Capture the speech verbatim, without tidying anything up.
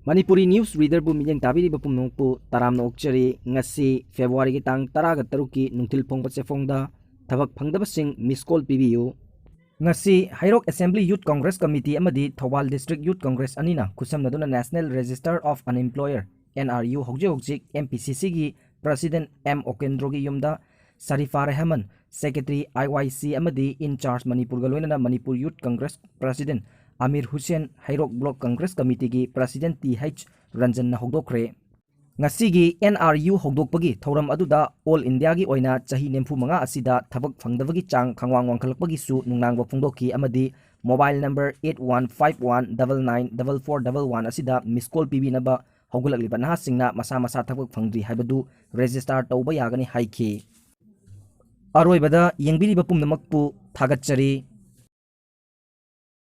Manipuri news readerꯕꯨ ꯃꯤꯠꯌꯦꯡ ꯇꯥꯕꯤꯔꯤꯕ ꯄꯨꯝꯅꯃꯛꯄꯨ ꯇꯔꯥꯝꯅ ꯑꯣꯛꯆꯔꯤ꯫ ꯉꯁꯤ Februaryꯒꯤ ꯇꯥꯡ ꯇꯔꯥꯒ ꯇꯔꯨꯛꯀꯤ ꯅꯨꯡꯊꯤꯜ ꯐꯣꯡꯕ ꯆꯦꯐꯣꯡꯗ ꯊꯕꯛ ꯐꯪꯗꯕꯁꯤꯡ miss call ꯄꯤꯕꯤꯌꯨ꯫ ꯉꯁꯤ ꯍꯩꯔꯣꯛ Assembly Youth Congress Committee ꯑꯃꯗꯤ ꯊꯧꯕꯥꯜ District Youth Congress ꯑꯅꯤꯅ ꯈꯨꯠꯁꯝꯅꯗꯨꯅ National Register of Unemployer, NRU, ꯍꯧꯖꯤꯛ ꯍꯧꯖꯤꯛ MPCCꯒꯤ President M ꯑꯣꯀꯦꯟꯗ꯭ꯔꯣꯒꯤ ꯌꯨꯝꯗ ꯁꯔꯤꯐꯥ ꯔꯦꯍꯃꯟ, Secretary IYC ꯑꯃꯗꯤ in charge ꯃꯅꯤꯄꯨꯔꯒ ꯂꯣꯏꯅꯅ Manipur Youth Congress President Amir Hussain, ꯍꯩꯔꯣꯛ Block Congress Committeeꯒꯤ President Th ꯔꯟꯖꯟꯅ ꯍꯧꯗꯣꯛꯈ꯭ꯔꯦ꯫ ꯉꯁꯤꯒꯤ NRU ꯍꯧꯗꯣꯛꯄꯒꯤ ꯊꯧꯔꯝ ꯑꯗꯨꯗ All Indiaꯒꯤ ꯑꯣꯏꯅ ꯆꯍꯤ ꯅꯤꯐꯨ ꯃꯉꯥ ꯑꯁꯤꯗ ꯊꯕꯛ ꯐꯪꯗꯕꯒꯤ ꯆꯥꯡ ꯈꯪꯋꯥꯡ ꯋꯥꯡꯈꯠꯂꯛꯄꯒꯤꯁꯨ ꯅꯨꯡꯅꯥꯡꯕ ꯐꯣꯡꯗꯣꯛꯈꯤ ꯑꯃꯗꯤ mobile number eight one five one double nine double four double one ꯑꯁꯤꯗ miss call ꯄꯤꯕꯤꯅꯕ ꯍꯧꯒꯠꯂꯛꯂꯤꯕ ꯅꯍꯥꯁꯤꯡꯅ ꯃꯁꯥ ꯃꯁꯥ ꯊꯕꯛ ꯐꯪꯗ꯭ꯔꯤ ꯍꯥꯏꯕꯗꯨ register ꯇꯧꯕ ꯌꯥꯒꯅꯤ ꯍꯥꯏꯈꯤ꯫ ꯑꯔꯣꯏꯕꯗ ꯌꯦꯡꯕꯤꯔꯤꯕ ꯄꯨꯝꯅꯃꯛꯄꯨ ꯊꯥꯒꯠꯆꯔꯤ꯫